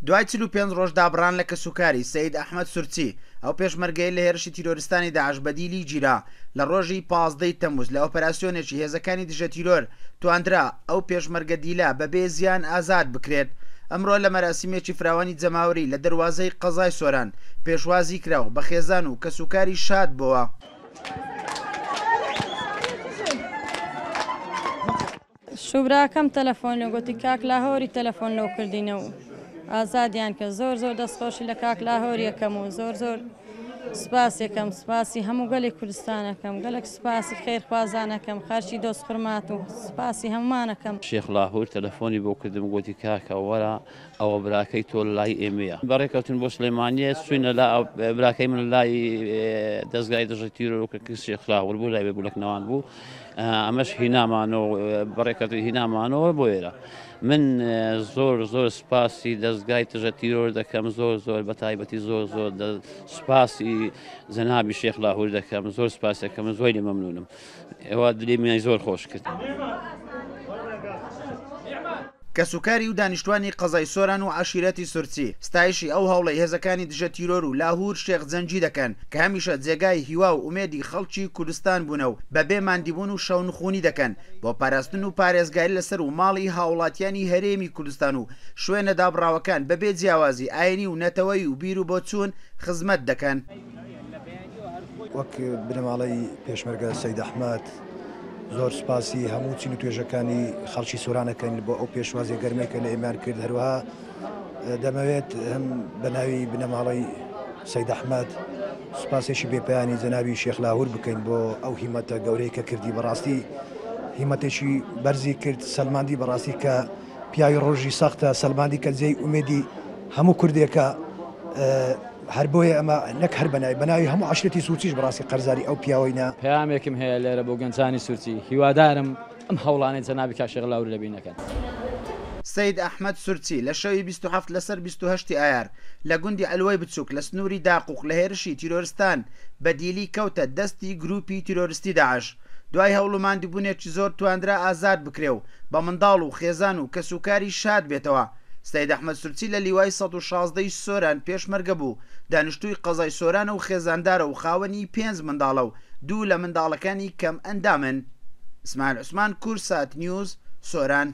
دوای 45 ڕۆژ دابڕان لە کەسوکاری، سەید ئەحمەد سورچی، ئەو پێشمەرگەیە لە هێرشی تیرۆریستانی داعش بە دیلی گیرا، لە ڕۆژی 15 ی تەمموز لە ئۆپەراسیۆنێکی هێزەکانی دژە تیرۆر تواندرا ئەو پێشمەرگە دیلە بەبێ زیان ئازاد بکرێت. ئەمڕۆ لە مەراسیمێکی فراوانی جەماوەری لە دەروازەی قەزای سۆران پێشوازی کرا و بە خێزان و کەسوکاری شاد بۆوە. شوبراکەم تەلەفۆن لۆ گۆتی کاک لاهۆری تەلەفۆن لۆ کردینە و ئازادیان کە زۆر زۆر دەستخۆشی لە کاک لاهۆر یەکەم و زۆر زۆر سپاس یەکەم سپاسی هەموو گەلی کوردستانەکەم گەلک سپاسی خێرخوازانەکەم خەرچی دۆست خورمات و سپاسی هەمومانەکەم. شێخ لاهور تەلەفۆنی بۆ کردم گۆتی کاکە وەرە ئەوە براکەی تۆ لای ئێمەیە. بەڕێکەوتین بۆ سلێمانیە چوینە لا براکەی من لای دەزگای دژە تیرۆر کە شێخ لاهور بوو لای بێبولەکنەوان بوو ئەمەش هینامانەوە بەڕێکەوتن هینامانەوە بۆ ئێرە من زۆر زۆر سپاسی دەزگای دژە تیرۆر دەکەم زۆر زۆر بە تایبەتی زۆر زۆر سپاسی جەنابی شێخ لاهور دەکەم زۆر سپاسەکەم زۆری لێ مەمنونم ئێوە دلی منی زۆر خۆش کرد. کەسوکاری و دانیشتوانی قەزای سۆران و عەشیرەتی سورچی ستایشی ئەو هەوڵەی هێزەکانی دژە تیرۆر و لاهور شێخ جەنگی دەکەن کە هەمیشە جێگای هیوا و ئومێدی خەڵکی کوردستان بوونە و بەبێ ماندیبوون و شەونخونی دەکەن بۆ پاراستن و پارێزگاری لە سەر و ماڵی هاوڵاتیانی هەرێمی کوردستان و شوێنە دابڕاوەکان بەبێ جیاوازی ئاینی و نەتەوەیی و بیروبۆچوون خزمەت دەکەن. وەک بنەماڵەی پێشمەرگە سەید ئەحمەد زۆر سوپاسی هەموو چین و توێژەکانی خەڵکی سۆران ئەکەین بۆ ئەو پێشوازیە گەرمەی کە لە ئێمەیان کرد، هەروەها دەمەوێت هەم بە ناوی بنەماڵەی سەید ئەحمەد سوپاسێکی بێپایانی جەنابی شێخ لاهور بکەین بۆ ئەو هیمەتە گەورەی کە کردی، بەڕاستی هیمەتێکی بەرزی کرد، سەلماندی بەڕاستی کە پیاوی ڕۆژی سەختە، سەلماندی کە جێی ئومێدی هەموو کوردێکە. هەر بۆیە ئەمە نەک هەر بەناوی بەناوی هەموو عەشرەتی سورچیش بەڕاستی قەرزاری ئەو پیاوەینە. پەیامێکم هەیە لێرە بۆ گەنجانی سورچی، هیوادارم ئەم هەوڵانەی جەنابی کاک شێخ لاهور لەبیر نەکەن. سەید ئەحمەد سورچی لە شەوی 27 لەسەر 28 ئایار لە گوندی عەلوەی بچووک لە سنووری داقوق لە هێرشی تیرۆرستان بە دیلی کەوتە دەستی گرووپی تیرۆرستی داعش. دوای هەوڵ و ماندووبوونێکی زۆر تواندرا ئازاد بکرێ و بە منداڵ و خێزان و کەسوکاری شاد بێتەوە. سەید ئەحمەد سورچی لە لیوای 116 ی سۆران پێشمەرگە بوو، دانیشتووی قەزای سۆرانە و خێزاندارە و خاوەنی پێنج منداڵە و دوو لە منداڵەکانی کەمئەندامن. ئیسماعیل عوسمان، کوردسات نیوز، سۆران.